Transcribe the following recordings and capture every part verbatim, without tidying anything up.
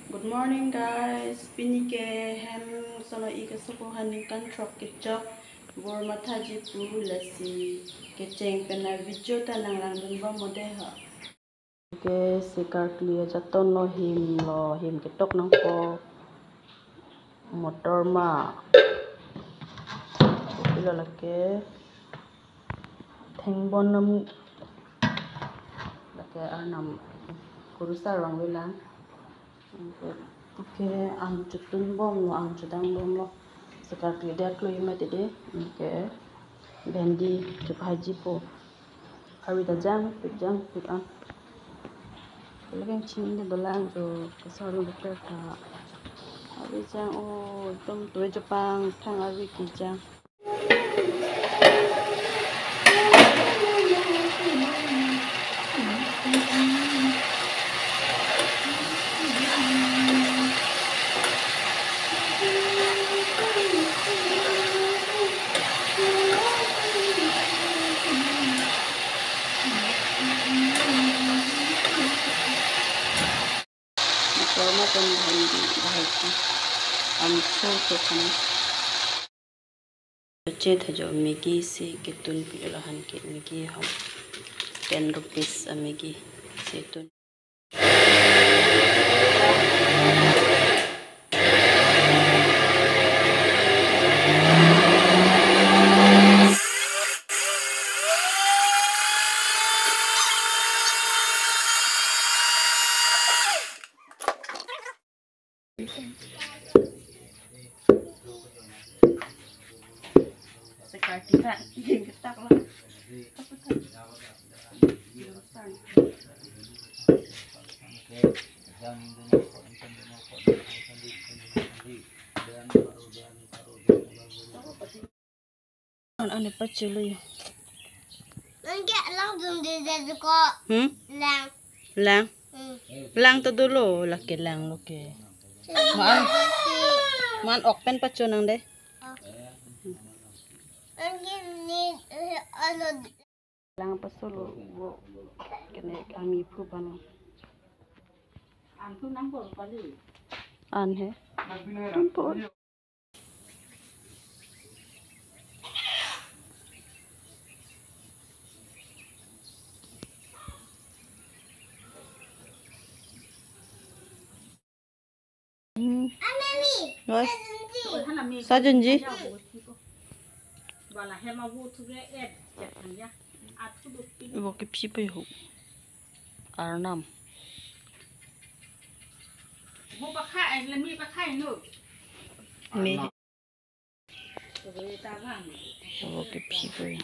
Good morning, guys. Pini ke hem sono i keso ko ha ningkan throk kechok bor mathaji pu, lasi kecheng pen a video ta nanglangdun bom mo dei ho. Ke se karkli ajaton lo, him lo, him ketok nangpo, motor ma. Kopilo lake thengbon nam, lake arnam kurusar vangvelang. Ke an chotun bom lo, an chodang bom lo. Se karkli dak lo ima tede. Ke bhendi chobhaji po. Arvi ta jangpik jangpik an. Kelakeng chini dolang jo, keso arvi better ta. Arvi jang o, tum tuwe jopang thang arvi kejang. Motor ma pen bhendi bahai ki. Am so so khana. Che tha jo Maggi si ketun pilo han ke, Maggi hom ten rupees a Maggi si tun. Sekarti tak, yang ketak lah. An ane pachelo yo. Nang ke langdun dei dei ko. Hmm? Lang. Lang. Hmm. Lang to dolo, lake lang lo ke. Maan, maan ok pen pacho nang dei. Oh. Nang ke ni, eh, alo. Lang pasolo wo kene kami phu bang. An thu nang bor pali. An he. Tumpo. Hmm. Oi. Sajon ji. Ibo kephi pe ho. Arnam. Me. Ibo kephi pe.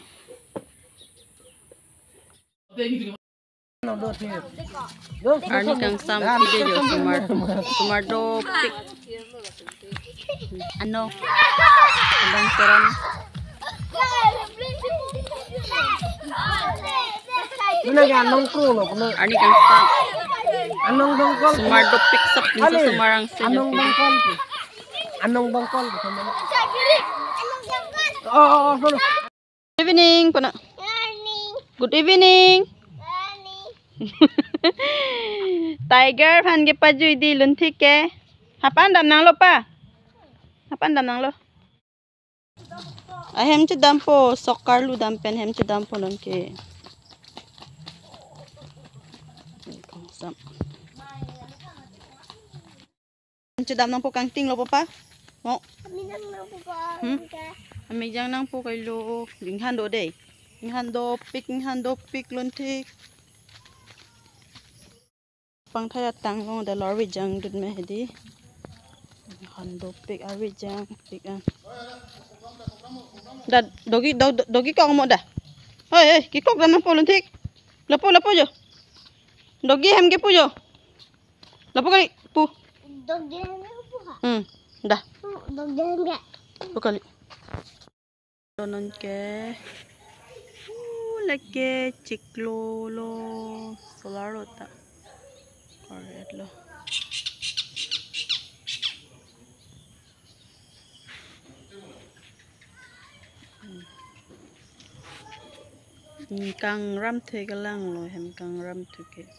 Arni kangsam pide jo sumar. Sumar dopik. Ano? Abang Teron. Mena ke anong kru lo, kuno. Arni kangsam. Anong dongkol. Sumar dopik sap pinso. Ale. Sumar ang se. Anong dongkol. Anong dongkol. Oh, oh, oh, no, no. Good evening, pana. Morning. Good evening. Morning. Tiger aphan kepajui dei Lunthik ke. Hapan dam nanglo pa? Hapan dam nanglo? Ahem chedampo, sok karlu dam pen hem chedampo non ke. Kangsam. Chedam nangpo, kangting lo papa? Mo? Kami nang nang papa. Hmm? Kami jang nangpo kailo. Inghan do dei. Inghan dopik, inghan dopik Lunthik. Pangthai atang long da lo arve jangdun me hedi. Inghan dopik arve jangpik an. Da dogi do-, do-, dogi kok mo da. Hoi, hoi, kekok dam nangpo Lunthik. Lapu, lapu jo. Dogi hem kepu jo. Lapu kali, pu. Dog jeng ke pu ha? Hmm, dah. Dog jeng ke. Pu kali. Donon ke. Uh, lake chiklo lo. Solar lo ta. Correct lo. Hmm, kangram thu kelang lo, hem kangram thu ke.